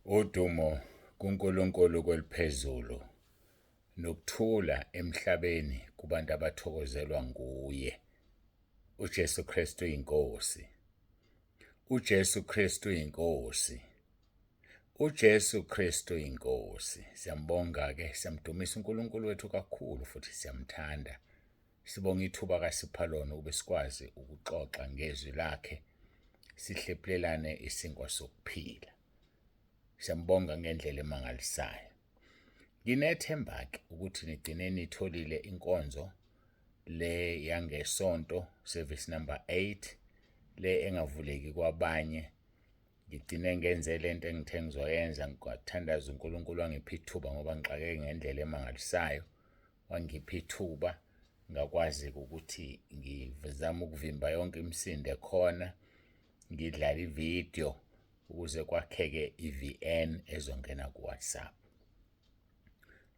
Udumo kuNkulunkulu kweliphezulu, nokuthula emhlabeni kubantu abathokozelwa nguye. UJesu Kristu iNkosi. UJesu Kristu iNkosi. UJesu Kristu iNkosi. Siyambonga-ke, siyamdumisa uNkulunkulu wethu kakhulu futhi siyamthanda. Sibonga ithuba akasipha lona ukube sikwazi ukuxoxa ngezwi lakhe, sihlephulelane isinkwa sokuphila. Siyambonga ngendlela emangalisayo. Nginethemba-ke ukuthi nigcine nitholile inkonzo le yangesonto service number 8 le engavuleki kwabanye. Ngigcine ngenze lento engithe ngizoyenza, ngathandaza uNkulunkulu wangipha ithuba ngoba ngixakeke ngendlela emangalisayo. Wangipha ithuba ngakwazi ukuthi ngizame ukuvimba yonke imisindo ekhona, ngidlale ividiyo ukuze kwakheke i-VN ezongena ku-WhatsApp.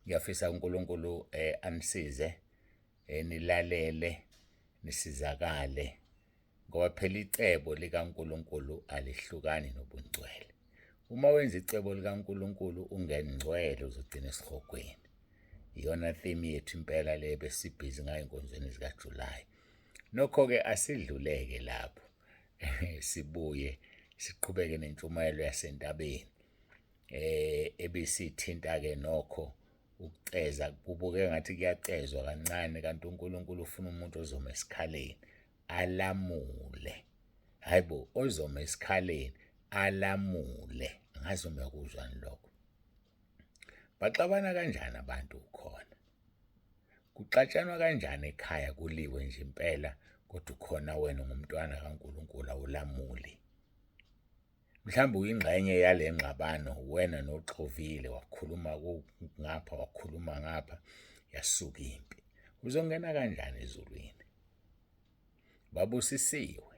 Ngiyafisa uNkulunkulu anisize nilalele nisizakale ngoba phela icebo likaNkulunkulu alihlukani nobungcwele. Uma wenza icebo likaNkulunkulu ungengcwele uzogcina esihogweni. Iyona theme yethu impela le besibhizi ngayo enkonzweni zikaJulayi. Nokho-ke asidluleke lapho sibuye siqhubeke nentshumayelo yasentabeni ebisithinta-ke nokho ukuceza kubuke ngathi kuyacezwa kancane kanti uNkulunkulu ufuna umuntu ozoma esikhaleni alamule. Hayi bo, ozoma esikhaleni alamule. Angazi noma uyakuzwani lokho. Baxabana kanjani abantu ukhona? Kuxatshanwa kanjani ekhaya kuliwe nje impela kodwa ukhona wena ungumntwana kaNkulunkulu awulamuli? Mhlawumbe uyingxenye yale ngxabano wena noxovile wakhuluma ngapha wakhuluma ngapha yasuka impi. Uzongena kanjani ezulwini? Babusisiwe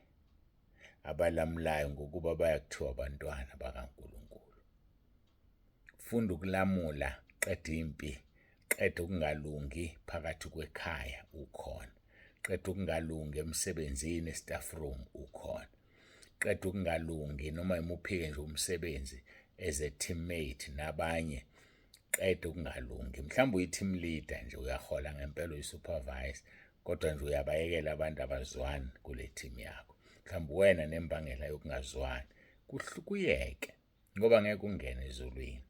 abalamulayo ngokuba bayakuthiwa abantwana bakaNkulunkulu. Funda ukulamula, qeda impi, qeda ukungalungi phakathi kwekhaya ukhona. Qeda ukungalungi emsebenzini e-staff room ukhona. Qeda ukungalungi noma imuphi-ke nje umsebenzi as a teammate nabanye. Qeda ukungalungi. Mhlawumbe uyi-team leader nje uyahola ngempela uyi-supervisor kodwa nje uyabayekela abantu abazwani kule team yakho. Mhlawumbe uwena nembangela yokungazwani. Kuyeke. Ngoba ngeke ungene ezulwini.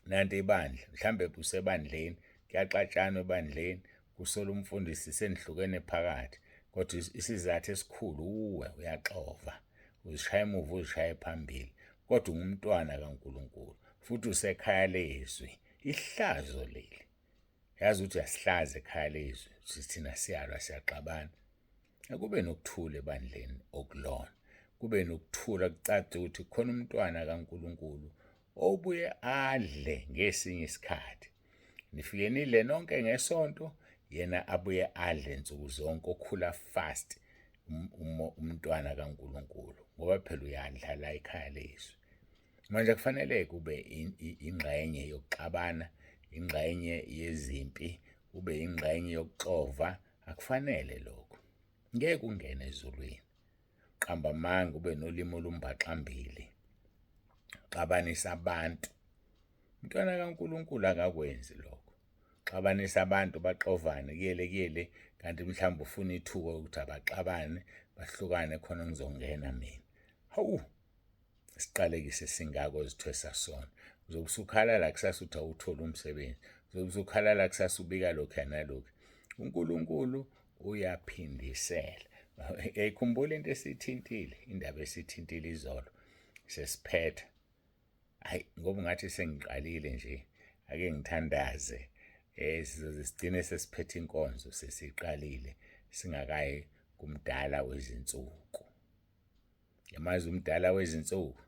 Nanti ibandla, mhlambe usebandleni, kuyaxatshanwa ebandleni, kusola umfundisi senihlukene phakathi, kodwa isizathu esikhulu uwe uyaxova, uzishaya emuva uzishaye phambili, kodwa ungumntwana kaNkulunkulu futhi usekhaya lezwi. Ihlazo leli. Yazi ukuthi uyasihlaza ekhaya lezwi, thina siyalwa siyaxabana. Akube nokuthula ebandleni okulona. Kube nokuthula kucace ukuthi khona umntwana kaNkulunkulu obuye adle ngesinye isikhathi. Nifike nidle nonke ngesonto, yena abuye adle nsuku zonke okhula fast um, um, umntwana kaNkulunkulu ngoba phela uyadla la ekhaya lezwi. Manje kufanele kube ingxenye yokuxabana, ingxenye yezimpi, ube ingxenye yokuxova. Akufanele lokho. Ngeke ungene ezulwini. Qamba amanga ube nolimi olumbaxambili. Xabanisa abantu. Umntwana kaNkulunkulu akakwenzi lokho. Xabanisa abantu baxovane kuyele kuyele kanti mhlawumbe ufuna ithuba ukuthi abaxabane bahlukane khona ngizongena mina. Hawu! Isiqalekiso esingaka ozithwesa sona. Uzobe usukhala la kusasa uthi awutholi umsebenzi. Uzobe usukhala la kusasa ubika lokhu nalokhu. UNkulunkulu uyaphindisela. Uyayikhumbula into esiyithintile, indaba esiyithintile izolo sesiphetha. Hayi ngoba ngathi sengiqalile nje ake ngithandaze sizoze sigcine sesiphethe inkonzo sesiqalile singakayi kumdala wezinsuku. Yamazi umdala wezinsuku,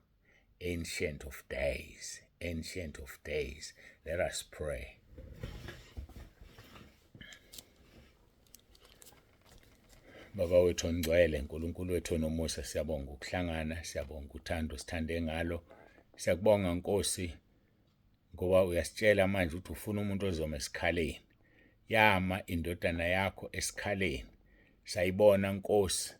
ancient of days, ancient of days. Let us pray. Baba wethu ongcwele, uNkulunkulu wethu onomusa, siyabonga ukuhlangana, siyabonga uthando sithande ngalo. Siyakubonga Nkosi ngoba uyasitshela manje ukuthi ufuna umuntu ozoma esikhaleni. Yama indodana yakho esikhaleni. Sayibona Nkosi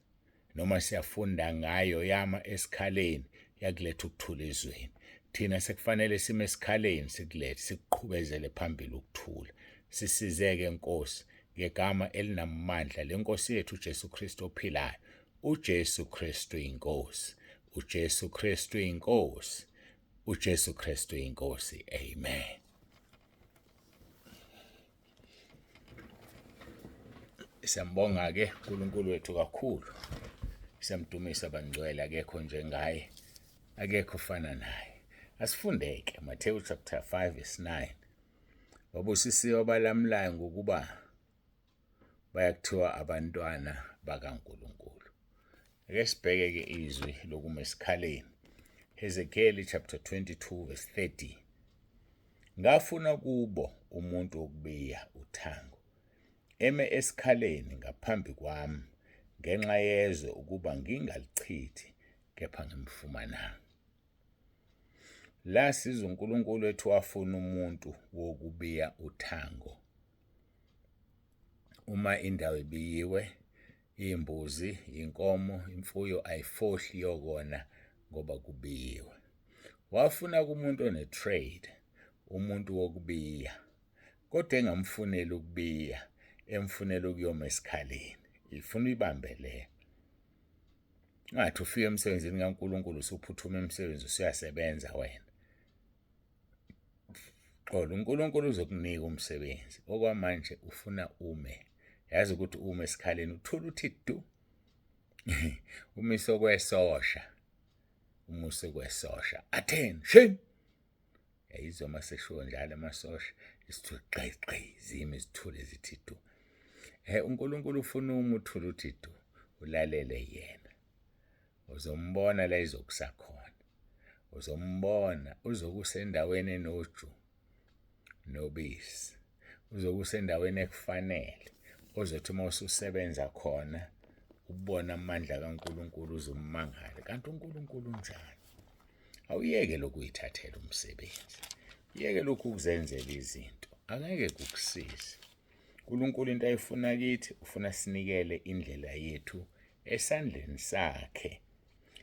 noma siyafunda ngayo yama esikhaleni yakuletha ukuthula ezweni. Thina sekufanele sime esikhaleni sikulethe sikuqhubezele phambili ukuthula. Sisizeke Nkosi ngegama elinamandla lenkosi yethu uJesu Kristu ophilayo. UJesu Kristu inkosi. UJesu Kristu inkosi. UJesu Kristu inkosi. Amen. Siyambonga-ke uNkulunkulu wethu kakhulu. Siyamdumisa bangcwele akekho njengaye. Akekho ofana naye. Asifundeke Matthew chapter 5 verse 9. Babusisiwe abalamulayo ngokuba bayakuthiwa abantwana bakaNkulunkulu. Ake sibheke-ke izwi lokuma esikhaleni. Hezekeli chapter 22 verse 30. Ngafuna kubo umuntu wokubiya uthango eme esikhaleni ngaphambi kwami ngenxa yezwe ukuba ngingalichithi kepha ngimfumananga. La sizwa uNkulunkulu ethi wafuna umuntu wokubiya uthango. Uma indawo ibiyiwe, iy'mbuzi, iy'nkomo, imfuyo ayifohli iyokona ngoba kubiyiwe. Wafuna kumuntu one-trade, umuntu wokubiya, kodwa engamfuneli ukubiya, emfunela ukuyoma esikhaleni. Ifuna uyibambe leyo. Ungathi ufika emsebenzini kaNkulunkulu usuphuthuma emsebenzi usuyasebenza wena. Xola, uNkulunkulu uzokunika umsebenzi. Okwamanje ufuna ume. Yazi ukuthi ume esikhaleni uthula uthi du. Umise okwesosha. Umuse kwesosha. Attention! Yayizwa uma seshiwo njalo amasosha isithule gqi gqi zimi zithule zithi du. He uNkulunkulu ufuna uma uthule uthi du ulalele yena. Uzombona la izokusa khona. Uzombona uzokusa endaweni enoju nobisi. Uzokusa endaweni ekufanele ozothi uma ususebenza khona ubona amandla kaNkulunkulu uzummangale kanti uNkulunkulu unjani. Awuyeke lokhu uyithathela umsebenzi. Yeke lokhu ukuzenzela izinto. Angeke kukusize. uNkulunkulu into ayifuna kithi ufuna sinikele indlela yethu esandleni sakhe.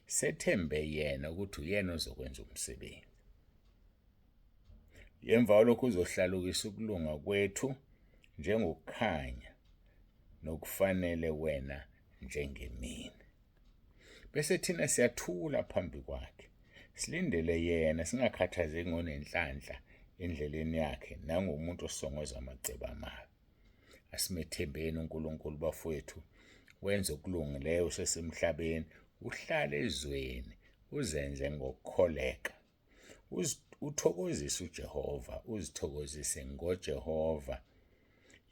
Sethembe yena ukuthi uyena ozokwenza umsebenzi. Emva kwalokho uzohlalukisa ukulunga kwethu njengokukhanya nokufanele wena njengemini. Bese thina siyathula phambi kwakhe, silindele yena, singakhathazeki ngonenhlanhla endleleni yakhe nangomuntu osongoza amacebo amabi. Asimethembeni uNkulunkulu bafowethu, wenze okulungileyo usesemhlabeni, uhlale ezweni, uzenze ngokukholeka. Uthokozise uJehova, uzithokozise ngoJehova,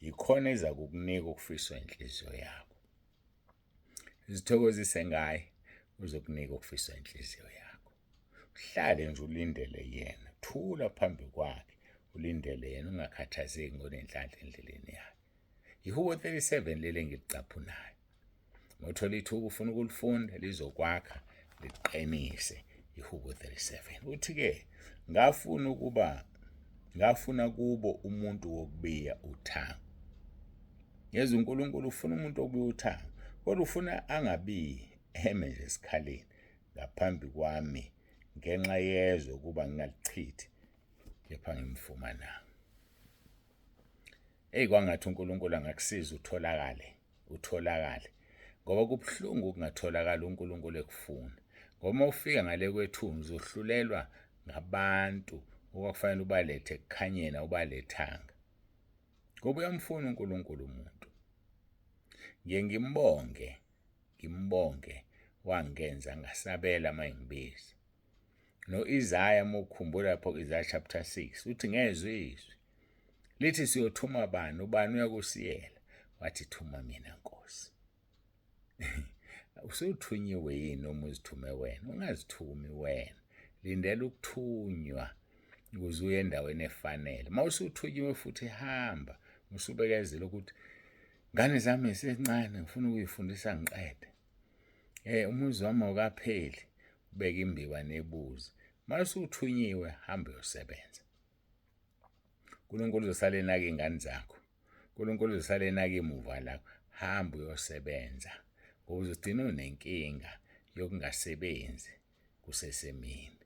yikhona eza kukunika okufiswa inhliziyo yakho. Zithokozise ngaye, uzokunika okufiswa inhliziyo yakho. Uhlale nje ulindele yena, thula phambi kwakhe, ulindele yena, ungakhathazeki ngonenhlanhla endleleni yakhe. Ihubo 37 leli engilicaphunayo. Ngothola ithuba ufuna ukulifunda lizokwakha liqinise ihubo 37. Uthi-ke ngafuna ukuba ngafuna kubo umuntu wokubiya uthango. Ngezwe uNkulunkulu ufuna umuntu obuya uthango, kodwa ufuna angabiyi eme nje esikhaleni ngaphambi kwami ngenxa yezwe ukuba ngingalichithi kepha ngimfumananga. Eyi kwangathi uNkulunkulu angakusiza utholakale, utholakale. Ngoba kubuhlungu ukungatholakali uNkulunkulu ekufuna. Ngoba uma ufika ngale kwethuna uzohlulelwa ngabantu okwakufanele ubalethe ekukhanyeni awubalethanga. Ngoba uyamfuna uNkulunkulu umuntu. Ngiye ngimbonge, ngimbonge wangenza ngasabela uma engibiza. No-Isaya uma ukhumbula lapho ku-Isaya chapter 6 uthi ngezwe izwi lithi siyothuma bani ubani uyakusiyela wathi thuma mina Nkosi. Usuthunyiwe yini noma uzithume wena? Ungazithumi wena, lindela ukuthunywa ukuze uye endaweni efanele. Uma usuthunyiwe futhi hamba, usubekezela ukuthi ngane zami zisencane ngifuna ukuyifundisa ngiqede. Umuzi wami awukapheli, ubeke imbiwa nebuzi. Uma usuthunyiwe hamba uyosebenza. uNkulunkulu uzosale enaka iy'ngane zakho. uNkulunkulu uzosale enaka imuva lakho. Hamba uyosebenza ngoba uzogcina unenkinga yokungasebenzi kusesemini.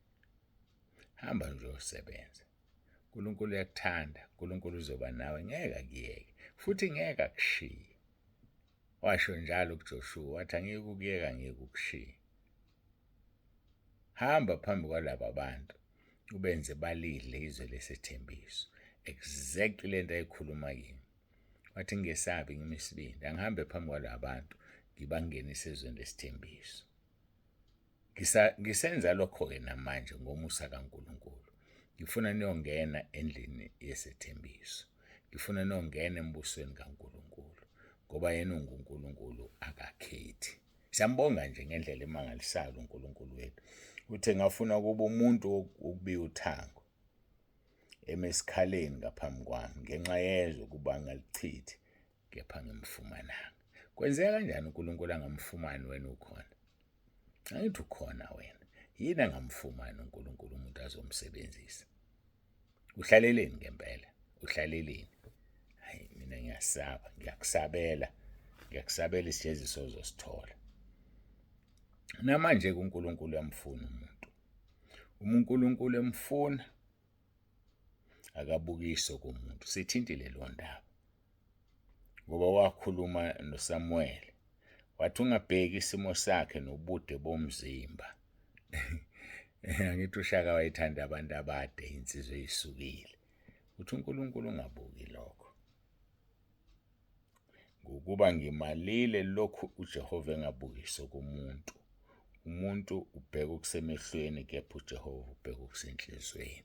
Hamba nje uyosebenza. uNkulunkulu uyakuthanda, uNkulunkulu uzoba nawe, ngeke akuyeke futhi ngeke akushiye. Washo njalo kuJoshuwa wathi angiyikukuyeka angiyikukushiya. Hamba phambi kwalaba bantu ubenze balidle izwe lesethembiso. Exactly lento ayikhuluma kimi. Wathi ngingesabi ngime isibindi, angihambe phambi kwalaba bantu ngibangenise ezweni lesithembiso. Ngisenza lokho-ke namanje ngomusa kaNkulunkulu. Ngifuna niyongena endlini yesethembiso. Ngifuna niyongena embusweni kaNkulunkulu ngoba yena unguNkulunkulu akakhethi. Siyambonga nje ngendlela emangalisayo uNkulunkulu wethu. Uthe ngafuna ukuba umuntu wokubiya uthango eme esikhaleni ngaphambi kwami ngenxa yezwe ukuba ngalichithi kepha ngimfumananga. Kwenzeka kanjani uNkulunkulu angamfumani wena ukhona? Angithi ukhona wena. Yini angamfumani uNkulunkulu umuntu azomsebenzisa? Uhlaleleni ngempela? Uhlaleleni? Hayi mina ngiyasaba, ngiyakusabela. Ngiyakusabela isijeziso ozosithola. Namanje uNkulunkulu uyamfuna umuntu. Uma uNkulunkulu emfuna akabukise kumuntu. Sithintile leyo ndaba. Ngoba wakhuluma noSamuel wathi ungabheki isimo sakhe nobude bomzimba. Angithi uShaka wayethanda abantu abade, insizwa eyisukile. Uthi uNkulunkulu ungabuki lokho. Ngokuba ngimalile lokhu uJehova engabukisi kumuntu. Umuntu ubheka okusemehlweni kepha uJehova ubheka okusenhliziyweni.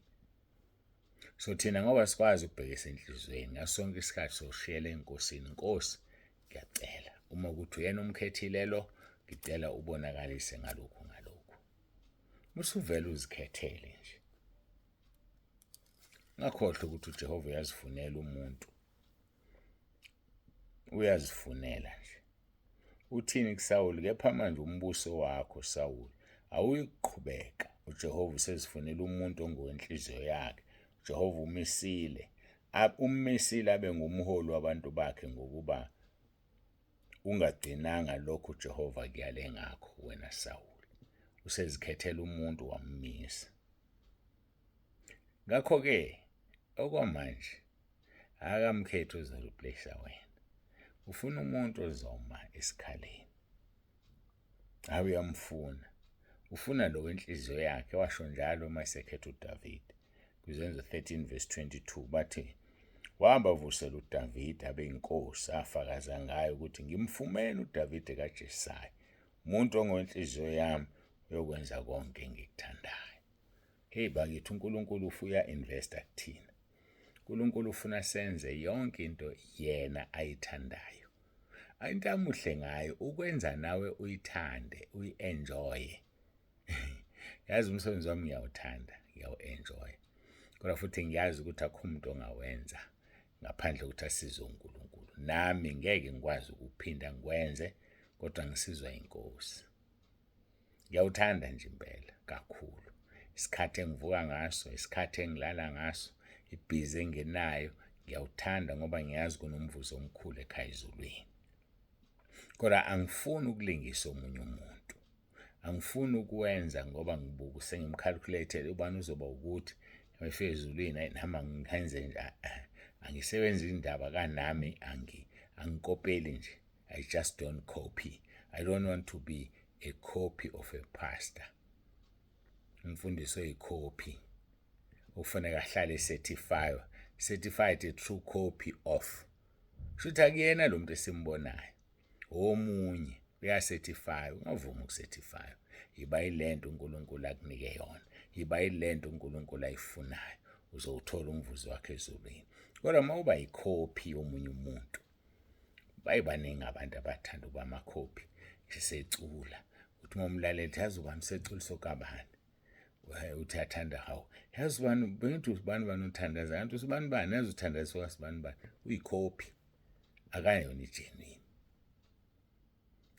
So thina ngoba sikwazi ukubhekisa enhliziyweni ngaso sonke isikhathi soshiyela enkosini, Nkosi ngiyacela uma ukuthi uyena omkhethile lo, ngicela ubonakalise ngalokhu ngalokhu. Usuvele uzikhethele nje. Ungakhohlwa ukuthi uJehova uyazifunela umuntu. Uyazifunela nje. Uthini kuSawuli? Kepha manje umbuso wakho, Sawuli, awuyikuqhubeka. UJehova usezifunela umuntu ongowenhliziyo yakhe. UJehova umisile, ummisile abe ngumholi wabantu bakhe ngokuba ungagcinanga lokhu uJehova akuyale ngakho wena Sawuli. Usezikhethela umuntu wammisa. Ngakho-ke okwamanje akamkhethi ozoreplace wena. Ufuna umuntu ozoma esikhaleni. Hayi uyamfuna. Ufuna lo wenhliziyo yakhe washo njalo uma esekhetha uDavide. KwiZenzo 13 verse 22 bathi wabavusela uDavide abe inkosi afakaza ngayo ukuthi ngimfumene uDavide kaJesayi umuntu ongenhliziyo yami uyokwenza konke engikuthandayo. Hey bakithi uNkulunkulu ufuya investa kuthina. uNkulunkulu ufuna senze yonke into yena ayithandayo. Into amuhle ngayo ukwenza nawe uyithande, uyi-enjoye. Yazi umsebenzi wami ngiyawuthanda, ngiyawu-enjoy. Kodwa futhi ngiyazi ukuthi akukho umuntu ongawenza ngaphandle kokuthi asizwe uNkulunkulu. Nami ngeke ngikwazi ukuphinda ngikwenze kodwa ngisizwa inkosi. Ngiyawuthanda nje impela kakhulu. Isikhathi engivuka ngaso, isikhathi engilala ngaso, ibhizi engenayo, ngiyawuthanda ngoba ngiyazi kunomvuzo omkhulu ekhaya ezulwini. Kodwa angifuni ukulingisa omunye umuntu. Angifuni ukuwenza ngoba ngibuka sengimcalculate ubani uzoba ukuthi efika ezulwini ayi nami angihenze nje angisebenzi indaba kanami angikopeli nje. I just don't copy. I don't want to be a copy of a pastor. Umfundisi oyikhophi okufanele ahlale certified, certified a true copy of. Shuthi akuyena lo muntu esimbonayo. Omunye uyacertify, ungavumi ukucertify. Yiba yilento uNkulunkulu akunike yona. Yiba yilento uNkulunkulu ayifunayo. Uzowuthola umvuzo wakhe ezulwini. Kodwa uma uba yikhophi yomunye umuntu bayibaningi abantu abathanda ukuba amakhophi esecula uthi uma umlaleli yazi ubani usecula sokabani uthi athanda hawu yazi ubani bengithi usibani bani uthandaza kanti usibani bani yazi uthandaza sokasibani bani uyikhophi akayona igenuine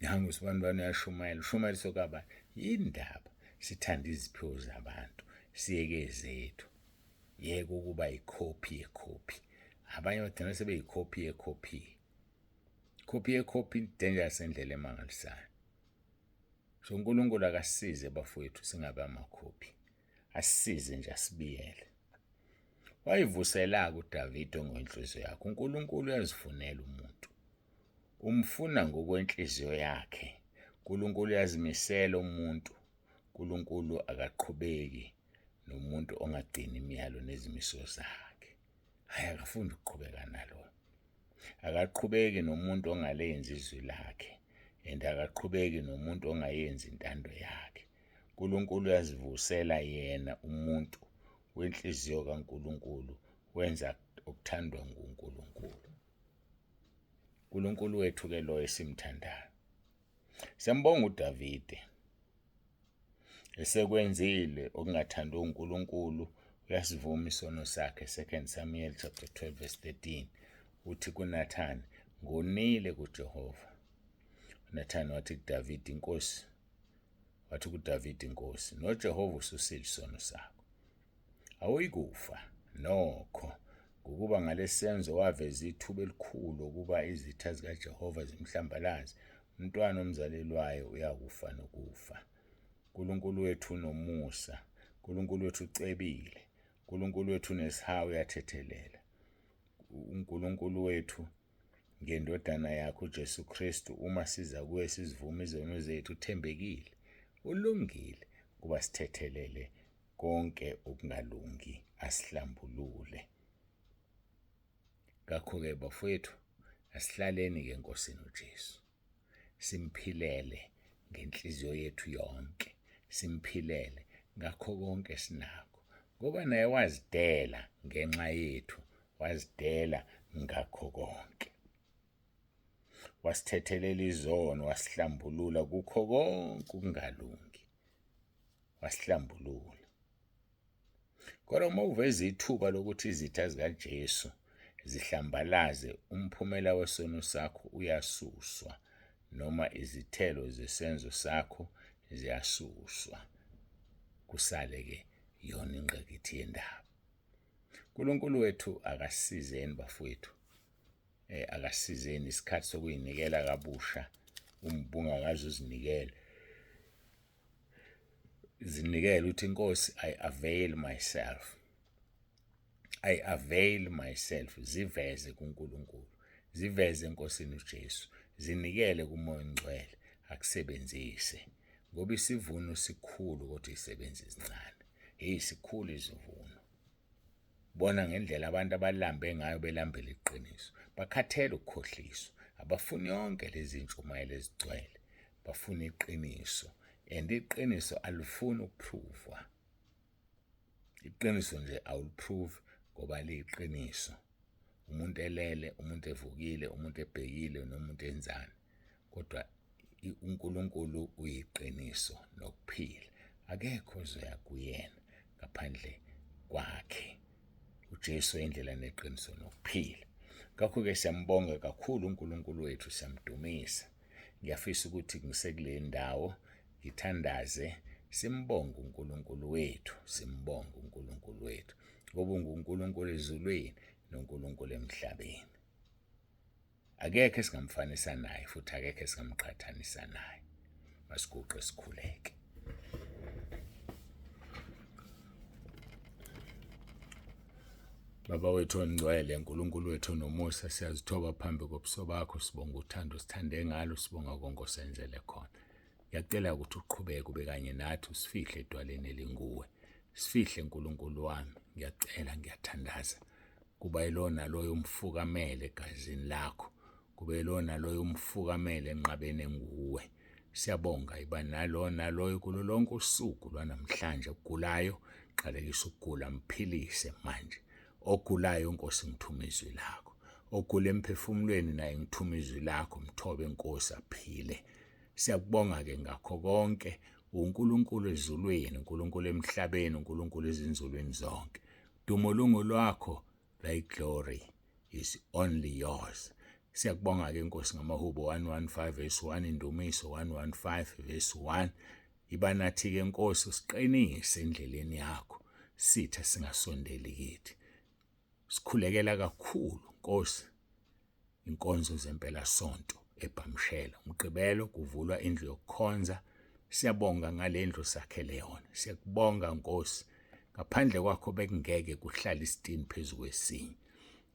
nangu usibani bani uyashumayela ushumayela sokabani yindaba sithanda iziphiwo zabantu siyeke ezethu yeke ukuba yikhophi yekhophi abanye bagcina sebeyikhophi yekhophi khophi yekhophi dangerous endlela emangalisayo so uNkulunkulu akasize bafowethu singabe amakhophi. Asisize nje asibiyele. Wayivusela-ke uDavide ngokwenhliziyo yakhe. UNkulunkulu uyazifunela umuntu. Umfuna ngokwenhliziyo yakhe. UNkulunkulu uyazimisela umuntu. UNkulunkulu akaqhubeki nomuntu ongagcini imiyalo nezimiso zakhe. Hhayi, akafuni ukuqhubeka nalo. Akaqhubeki nomuntu ongalenzi izwi lakhe and akaqhubeki nomuntu ongayenzi intando yakhe. UNkulunkulu uyazivusela yena umuntu wenhliziyo kaNkulunkulu, wenza okuthandwa nguNkulunkulu. uNkulunkulu wethu-ke lo esimthandayo. Siyambonga uDavide esekwenzile okungathandwa uNkulunkulu, uyasivuma isono sakhe. 2 Samuel chapter 12 verse 13 uthi kuNathani, ngonile kuJehova. UNathani wathi kuDavide, inkosi, wathi kuDavide, inkosi, noJehova ususile isono sakho, awuyikufa nokho, ngokuba ngalesenzo waveza ithuba elikhulu ukuba izitha zikaJehova zimhlambalaze, umntwana omzalelwayo uyakufa nokufa. uNkulunkulu wethu unomusa, uNkulunkulu wethu ucebile, uNkulunkulu wethu unesihawu, uyathethelela. uNkulunkulu wethu ngeNdodana yakhe uJesu Kristu, uma siza kuye sizivuma izono zethu, uthembekile, ulungile ukuba sithethelele konke okungalungi, asihlambulule. Ngakho-ke bafowethu, asihlaleni-ke eNkosini uJesu, simphilele ngenhliziyo yethu yonke, simphilele ngakho konke esinakho, ngoba naye wazidela ngenxa yethu, wazidela ngakho konke. Wasithethelela izono, wasihlambulula kukho konke ukungalungi, wasihlambulula. Kodwa uma uveza ithuba lokuthi izitha zikaJesu zihlambalaze, umphumela wesono sakho uyasuswa noma izithelo zesenzo sakho ziyasuswa, kusale-ke yona ingqikithi yendaba. uNkulunkulu wethu akasizeni bafowethu, akasizeni isikhathi sokuyinikela kabusha uma ubungakaze uzinikele. Zinikele uthi, Nkosi, I avail myself, I avail myself. Ziveze kuNkulunkulu, ziveze eNkosini uJesu, zinikele kuMoya oNgcwele akusebenzise, ngoba isivuno sikhulu kodwa izisebenzi zincane. Hey, sikhulu isivuno. Bona ngendlela abantu abalambe ngayo, belambela iqiniso, bakhathele ukukhohliswa, abafuni yonke lezi ntshumayelo ezigcwele, bafuna iqiniso. And iqiniso alifuni ukuprovwa, iqiniso nje awuliprove ngoba liyiqiniso. Umuntu elele, umuntu evukile, umuntu ebhekile, nomuntu enzani, kodwa uNkulunkulu uyiqiniso nokuphila, akekho ozoya kuyena ngaphandle kwakhe. uJesu indlela neqiniso nokuphila. Ngakho-ke siyambonga kakhulu uNkulunkulu wethu, siyamdumisa. Ngiyafisa ukuthi ngisekule ndawo ngithandaze, simbonge uNkulunkulu wethu, simbonge uNkulunkulu wethu, ngoba unguNkulunkulu ezulwini noNkulunkulu emhlabeni. Akekho esingamfanisa naye futhi akekho esingamqhathanisa naye. Masiguqe sikhuleke. Baba wethu ongcwele, uNkulunkulu wethu onomusa, siyazithoba phambi kobuso bakho, sibonga uthando sithande ngalo, sibonga konke osenzele khona. Ngiyacela ukuthi uqhubeke ube kanye nathi, usifihle edwaleni elinguwe. Sifihle Nkulunkulu wami, ngiyacela, ngiyathandaza. Kuba yilona loyo umfukamele egazini lakho, kube yilona loyo umfukamele enqabeni enguwe. Siyabonga, iba nalona loyo kulo lonke usuku lwanamhlanje. Ogulayo, qalekisa ukugula, mphilise manje. Ogulayo Nkosi, ngithuma izwi lakho. Ogula emphefumulweni naye ngithuma izwi lakho, mthobe Nkosi aphile. Siyakubonga-ke ngakho konke, uNkulunkulu ezulwini, uNkulunkulu emhlabeni, uNkulunkulu ezinzulwini zonke. Dumo lungolwakho, thy glory is only yours. Siyakubonga-ke Nkosi ngamahubo 115 verse 1, indumiso 115 verse 1. Iba nathi-ke Nkosi, usiqinise endleleni yakho, sitha singasondeli kithi. Sikhulekela kakhulu Nkosi inkonzo zempelasonto eBhamshela. Umgqibelo kuvulwa indlu yokukhonza. Siyabonga ngalendlu sakhele yona. Siyakubonga Nkosi. Ngaphandle kwakho bekungeke kuhlale isitini phezu kwesinye.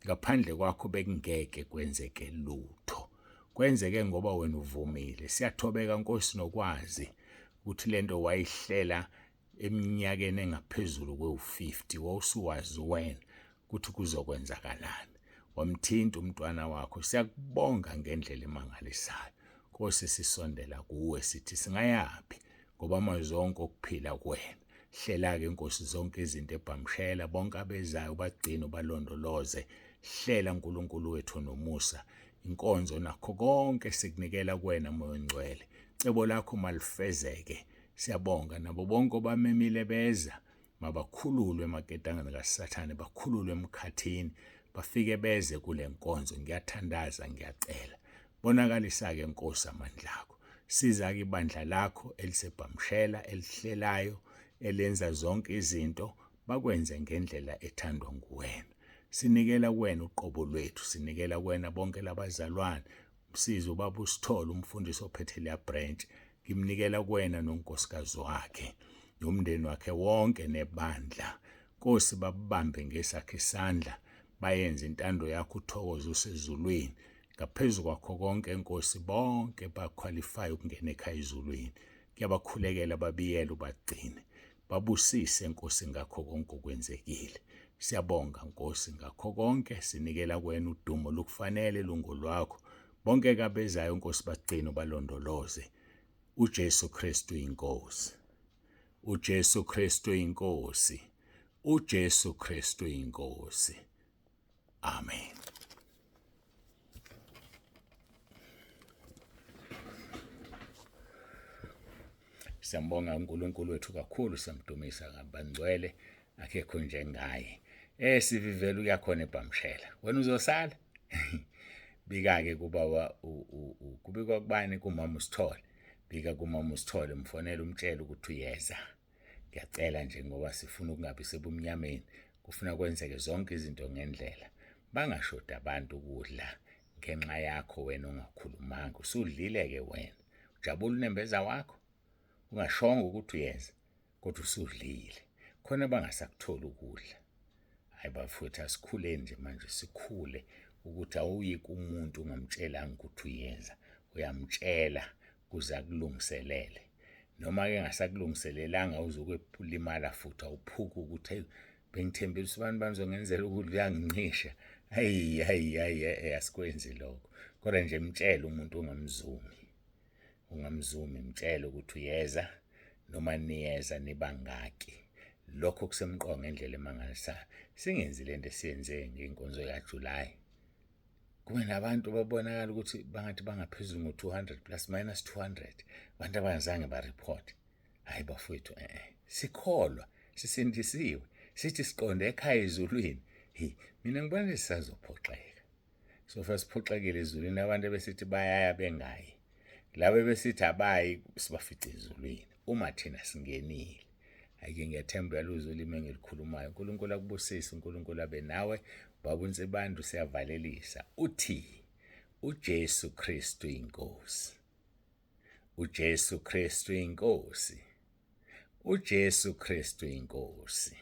Ngaphandle kwakho bekungeke kwenzeke lutho. Kwenzeke ngoba wena uvumile. Siyathobeka Nkosi nokwazi ukuthi lento wayihlela eminyakeni engaphezulu kwewu-50 wawusuwazi wena ukuthi kuzokwenzakalani. Wamthinta umntwana wakho. Siyakubonga ngendlela emangalisayo. Nkosi sisondela kuwe sithi singayaphi ngoba amazwi onke okuphila kuwena. Hlela-ke Nkosi zonke izinto ebhamshela bonke abezayo bagcine ubalondoloze. Hlela uNkulunkulu wethu nomusa inkonzo nakho konke sikunikela kuwena Moya oNgcwele. Cebo lakho malifezeke. Siyabonga nabo bonke obamemile beza mabakhululwe emaketangeni kaSathane bakhululwe emkhathini bafike beze kule nkonzo ngiyathandaza ngiyacela bonakalisa-ke Nkosi amandla akho siza-ke ibandla lakho elisebhamshela elihlelayo elenza zonke izinto bakwenze ngendlela ethandwa nguwena sinikela kuwena uqobo lwethu sinikela kuwena bonke labazalwane Msizi ubaba uSithole umfundisi ophethe leya branch ngimnikela kuwena nonkosikazi wakhe nomndeni wakhe wonke nebandla Nkosi babambe ngesakhe isandla bayenze intando yakho uthokoze usezulwini ngaphezu kwakho konke Nkosi bonke baqualify ukungena ekhaya ezulwini kuyabakhulekela babiyele ubagcine Babusise Nkosi ngakho konke okwenzekile. Siyabonga Nkosi ngakho konke sinikela kuwena udumo lukufanele lungolwakho. Bonke kabezayo Nkosi bagcine ubalondoloze. UJesu Kristu inkosi. UJesu Kristu inkosi. UJesu Kristu inkosi. Amen. Siyambonga uNkulunkulu wethu kakhulu siyamdumisa ngabangcwele akekho njengaye. Eh sivivela uyakhona ebhamshela. Wena uzosala? Bika ke kubaba kubikwa kubani kumama uSithole. Bika kumama uSithole mfonele umtshele ukuthi uyeza. Ngiyacela nje ngoba sifuna ukungabi sebumnyameni, kufuna kwenzeke zonke izinto ngendlela. Bangashodi abantu ukudla ngenxa yakho wena ongakhulumanga. Usudlile-ke wena, ujabula unembeza wakho, ungashongo ukuthi uyeza kodwa usudlile. Khona bangasakutholi ukudla. Hayi bafowethu asikhuleni nje manje sikhule ukuthi awuyi kumuntu ungamtshelanga ukuthi uyeza, uyamtshela kuze akulungiselele. Noma-ke engasakulungiselelanga awuzukulimala futhi awuphuki ukuthi hey bengithembile ukuthi abantu banizongenzela ukudla uyangincisha. Hayi hayi hayi asikwenzi lokho. Kodwa nje mtshele umuntu ungamzumi. Ungamzumi mtshele ukuthi uyeza noma niyeza nibangaki. Lokho kusemqoka ngendlela emangalisayo. Singenzi lento esiyenze ngenkonzo kaJuly. Kube nabantu babonakala ukuthi bangathi bangaphezulu ngo-200 plus minus 200 abantu abangazange bareport. Hayi bafowethu eh sikholwa sisindisiwe sithi siqonde ekhaya ezulwini. Hi mina ngibona sisazophoxeka. Sofa siphoxekile ezulwini abantu ebesithi bayaya bengayi. Labo ebesithi abayi sibafice ezulwini uma thina singenile. Hhayi-ke ngiyathemba uyaluzwa ulimi engilikhulumayo. uNkulunkulu akubusise, uNkulunkulu abe nawe. Baba uNsibande usiyavalelisa. Uthi uJesu Kristu inkosi. uJesu Kristu inkosi. uJesu Kristu inkosi.